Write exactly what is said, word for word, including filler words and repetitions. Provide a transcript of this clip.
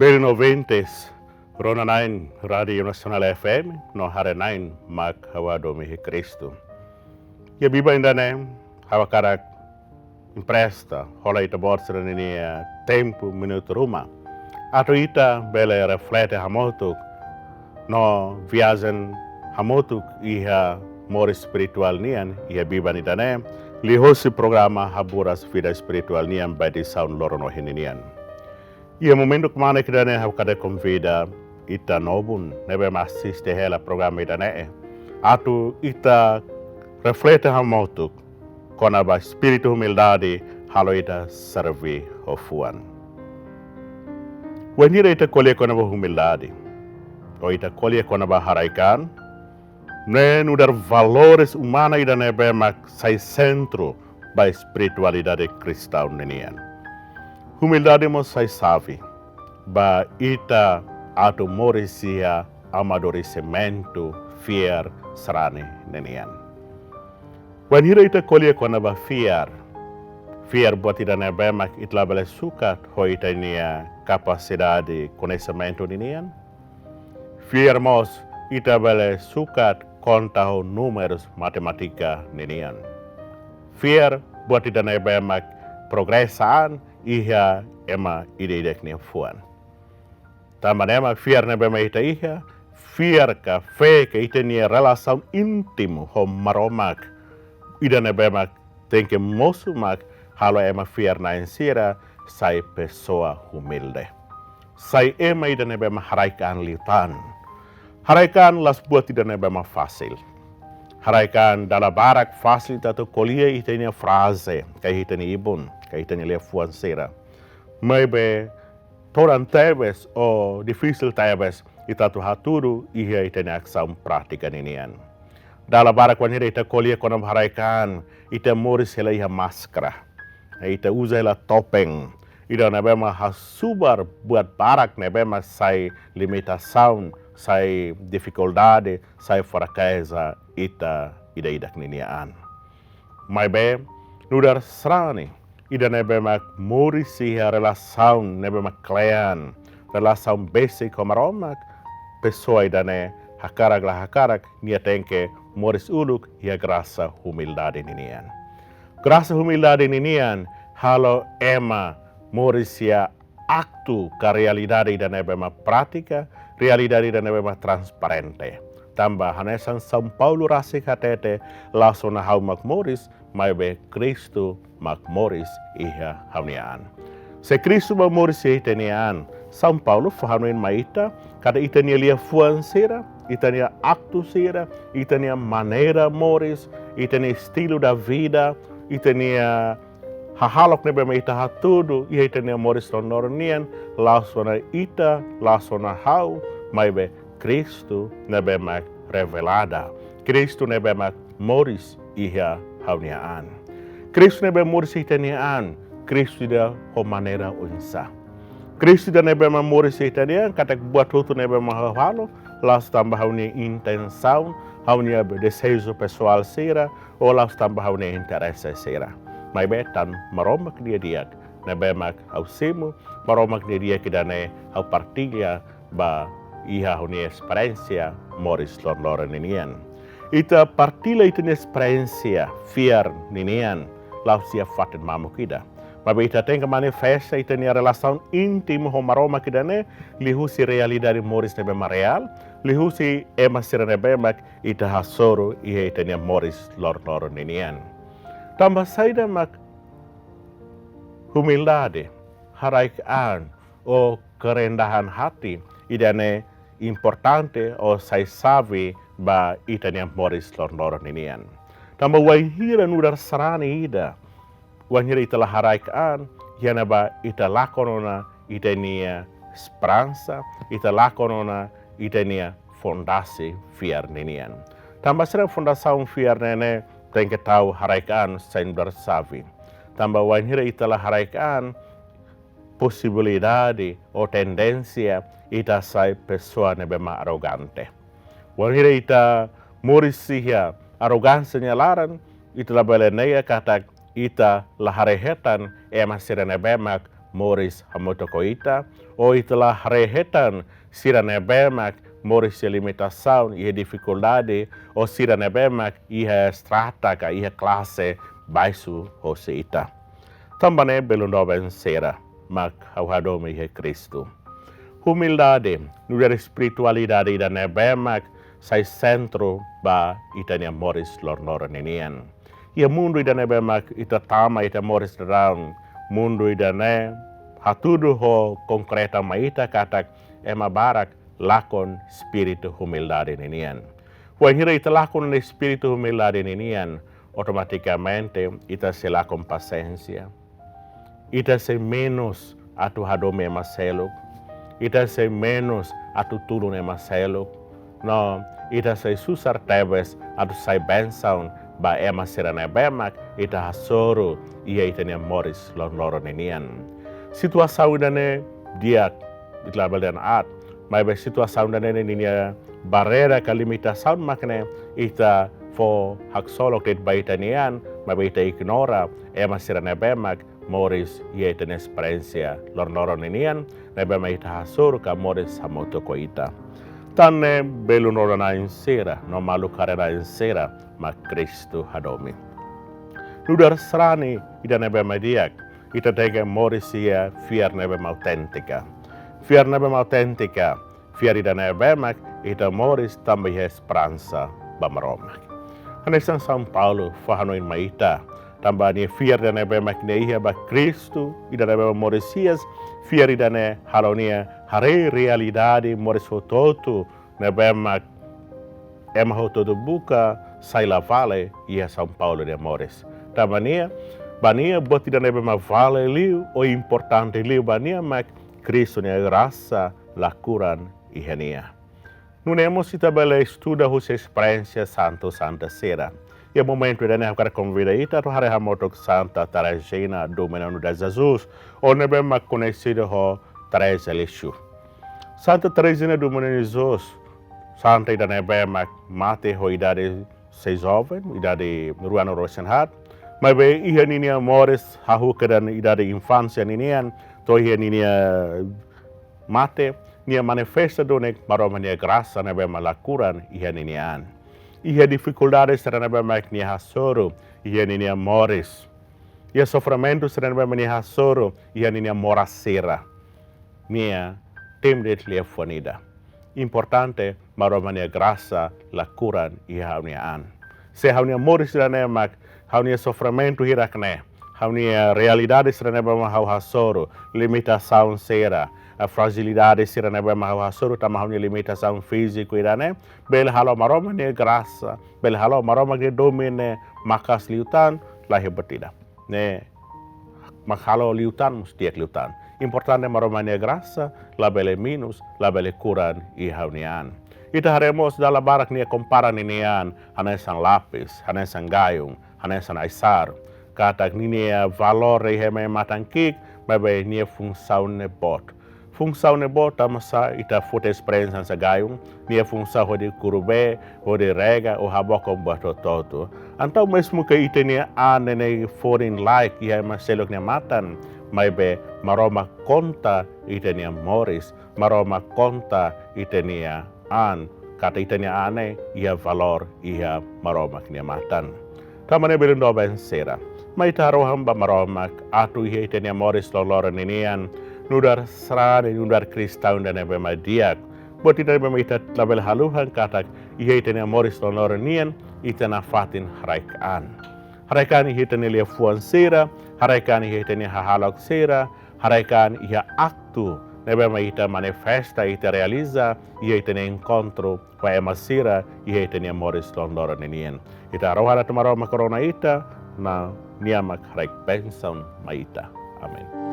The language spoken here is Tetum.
Eri noventa, rona na'in Rádiu Nasionál F M, no haree na'in mak ha'u hadomi iha Kristu. Iha biban ida-ne'e, ha'u hakarak empresta, hola ita-boot sira-nia tempu minutu ruma. Atu ita bele reflete hamutuk, no viajen hamutuk iha moris espirituál nian, iha biban ida-ne'e, liuhusi programa Haburas Vida Espirituál nian ba edisaun loron ohin ninian. Iha momentu kmanek ida-ne'e ha'u hakarak konvida ita nobun ne'ebé mak asiste hela programa ida-ne'e. Atu ita reflete hamutuk kona-ba espíritu humildade halo ita serve ho fuan. Wainhira ita ko'alia kona-ba humildade, ou ita ko'alia kona-ba haraik-an, ne'e nu'udar valores umana ida ne'ebé mak sai sentru ba espiritualidade kristaun ninian. Humildade mós sai xave ba ita atu moris iha amaduresimentu fiar sarani ninian. Wainhira ita ko'alia kona-ba fiar, fiar buat ida ne'ebé mak ita labele sukat ho ita-nia kapasidade koñesimentu ninian. Fiar mós ita bele sukat konta ho númerus matemátika ninian. Fiar buat ida ne'ebé mak progresa an iha ema ida-idak nia fuan. Tanba ne'e mak fiar ne'ebé mak ita iha, fiar ka fé ka ita-nia relasaun íntimu ho Maromak, ida ne'ebé mak tenke mosu mak halo ema fiar-na'in sira sai pesoa humilde. Sai ema ida ne'ebé mak haraik-an liután. Haraik-an la'ós buat ida ne'ebé mak fasil. Haraik-an dala barak fasil ita atu ko'alia iha ita-nia fraze, ka iha ita-nia ibun, ka iha ita-nia liafuan sira. Maibé todan tebes ou difisil tebes ita atu hatudu iha ita-nia asaun prátika ninian. Dala barak wainhira ita ko'alia kona-ba haraik-an, ita moris hela iha máskara. Ita uza hela topeng. Ida ne'ebé mak hasubar buat barak ne'ebé mak sai limitasaun, sai difikuldade, sai frakeza ita ida-idak ninia an. Maibé, nu'udar sarani, ida ne'ebé mak moris iha relasaun ne'ebé mak kle'an, relasaun besik ho Maromak, pesoa ida-ne'e hakarak la hakarak, nia tenke moris uluk iha grasa humildade ninian. Grasa humildade ninian halo ema moris iha aktu ka realidade ida ne'ebé mak prátika, realidade ida ne'ebé mak transparente. Tanba hanesan São Paulo rasik hatete, la'ós ona ha'u mak moris, maibé Kristu mak moris iha ha'u-nia an. Se Kristu mak moris iha ita-nia an, São Paulo fó-hanoin mai ita katak ita-nia liafuan sira, ita-nia aktu sira, ita-nia maneira moris, ita-nia estilo da vida, ita-nia hahalok ne'ebé mak ita hatudu iha ita-nia moris rona-rona nian, la'ós ona ita, la'ós ona ha'u, maibé Kristu ne'ebé mak revelada. Kristu ne'ebé mak moris iha ha'u-nia an. Kristu ne'ebé moris iha ita-nia an, Kristu ida ho maneira oinsá? Kristu ida ne'ebé mak moris iha ita-nia an, katak buat hotu ne'ebé mak ha'u halo, la'ós tanba ha'u-nia intensaun, ha'u-nia dezeju pesoál sira, ou la'ós tanba ha'u-nia interese sira. Maibé tan Maromak di'ak, ne'ebé mak ha'u simu, Maromak di'ak ida-ne'e ha'u partilla ba iha ha'u-nia esperiénsia moris rona-rona ninian. Ita partilla ita-nia esperiénsia fiar ninian, la'ós iha fatin mamuk ida. Maibé ita tenke manifesta ita-nia relasaun íntimu ho Maromak ida-ne'e, liuhusi realidade moris ne'ebé mak reál, liuhusi ema sira ne'ebé mak ita hasoru iha ita-nia moris rona-rona ninian. Tanba saida mak humildade, haraik-an, ou kerendahan hati, ida-ne'e importante ou sai xave ba ita-nia moris rona-rona ninian. Tanba wainhira nu'udar sarani ida, wainhira ita la haraik-an, iha ne'ebá ita lakon ona ita-nia esperansa, ita lakon ona ita-nia fondasi fiar ninian. Tanba sira fundasaun fiar ne'e ne'e tenke tau haraik-an sai nu'udar xave. Tanba wainhira ita la haraik-an, posibilidade ou tendénsia ita sai pesoa ne'ebé mak arrogante. Wainhira ita moris iha arrogánsia nia laran, ita labele nega katak ita la haree hetan ema sira ne'ebé mak moris hamutuk ho ita, ou ita la haree hetan sira ne'ebé mak moris iha limitasaun, iha difikuldade, ou sira ne'ebé mak iha estrada ka iha klase baixu hosi ita. Tanba ne'e belun doben sira mak ha'u hadomi iha Kristu, humildade nu'udar espiritualidade ida ne'ebé mak sai sentru ba ita-nia moris loroloron ninian. Iha mundu ida ne'ebé mak ita tama ita moris daudaun, mundu ida-ne'e hatudu ho konkreta mai ita katak ema barak lakon espíritu humildade ninian. Wainhira ita lakon espíritu humildade ninian, automatikamente ita sei lakon pasiénsia. Ita sei menus atu hadomi ema seluk. Ita sei menus atu tulun ema seluk. No ita sei susar tebes atu sai bensaun ba ema sira ne'ebé mak ita hasoru iha ita-nia moris loroloron ninian. Situasaun ida-ne'e di'ak, ita labele dehan aat, maibé situasaun ida-ne'e ninia barreira ka limitasaun mak ne'e ita fó haksolok de'it ba ita-nia an, maibé ita ignora ema sira ne'ebé mak moris iha ita-nia esperiénsia loroloron ninian, ne'ebé mak ita hasoru ka moris hamutuk ho ita. Tan ne'e belun rona-na'in sira no maluk haree-na'in sira mak Kristu hadomi. Nu'udar sarani ida ne'ebé mak di'ak, ita tenke moris iha fiar ne'ebé mak auténtika. Fiar ne'ebé mak auténtika, fiar ida ne'ebé mak ita moris tanba iha esperansa ba Maromak. Hanesan São Paulo fó hanoin mai ita, tanba nia fiar ida ne'ebé mak nia iha ba Kristu, ida ne'ebé mak moris hi'as, fiar ida-ne'e halo nia haree realidade moris hotu-hotu ne'ebé mak ema hotu-hotu buka sai la vale iha São Paulo nia moris. Tanba nia, ba nia buat ida ne'ebé mak vale liu ou importante liu ba nia mak Kristu nia grasa la kuran iha nia. Nune'e mós ita bele estuda husi esperiénsia santu santa sira. Iha momentu ida-ne'e ha'u hakarak konvida ita atu haree hamutuk Santa Terezinha do Menino Jesus, ou ne'ebé mak koñesidu ho Teresa Lixu. Santa Terezinha do Menino Jesus, santa ida ne'ebé mak mate ho idade sei joven, idade rua-nulu resin haat. Maibé iha ninia moris hahú kedan idade infánsia ninian, to'o iha ninia mate, nia manifesta duni Maromak nia grasa ne'ebé mak la kuran iha ninia an. Iha difikuldade sira ne'ebé mak nia hasoru iha ninia moris, iha sofrimentu sira ne'ebé mak nia hasoru iha ninia moras sira, nia temi de'it liafuan ida. Importante, Maromak nia grasa la kuran iha ha'u-nia an. Se ha'u-nia moris ida-ne'e mak, ha'u-nia sofrimentu hirak-ne'e, ha'u-nia realidade sira ne'ebé mak ha'u hasoru, limitasaun sira, a frajilidade sira ne'ebé mak ha'u hasoru tanba ha'u-nia limitasaun fíziku ida-ne'e, bele halo Maromak nia grasa, bele halo Maromak nia domin ne'e maka'as liután, la iha buat ida. Ne'e mak halo liután, mós di'ak liután. Importante Maromak nia grasa labele minus, labele kuran iha ha'u-nia an. Ita haree mós dala barak nia kompara ninia an hanesan lapis, hanesan gayung, hanesan ai-sar. Katak ninia valór iha ema matan ki'ik, maibé nia funsaun ne'e boot. Funsaun ne'e boot tanbasá? Ita foti esperiénsia hanesan gayung, nia funsaun hodi kuru bee, hodi rega, ou habokon buat hotu-hotu. Entaun mezmu ke ita-nia an ne'e forin-laek iha ema seluk nia matan, maibé Maromak konta ita-nia moris, Maromak konta ita-nia an, katak ita-nia an ne'e iha valór iha Maromak nia matan. Tanba ne'e belun doben sira, mai ita harohan ba Maromak atu iha ita-nia moris loroloron ninian, nu'udar sarani, nu'udar kristaun ida ne'ebé mak di'ak. Buat ida ne'ebé mak ita labele haluha katak iha ita-nia moris loroloron nian, ita nafatin haraik an. Haraik an iha ita-nia liafuan sira, haraik an iha ita-nia hahalok sira, haraik an iha aktu ne'ebé mak ita manifesta, ita realiza iha ita-nia enkontru ho ema sira iha ita-nia moris loroloron ninian. Ita harohan atu Maromak rona ita, no Nia mak haraik bensaun mai ita. Amen.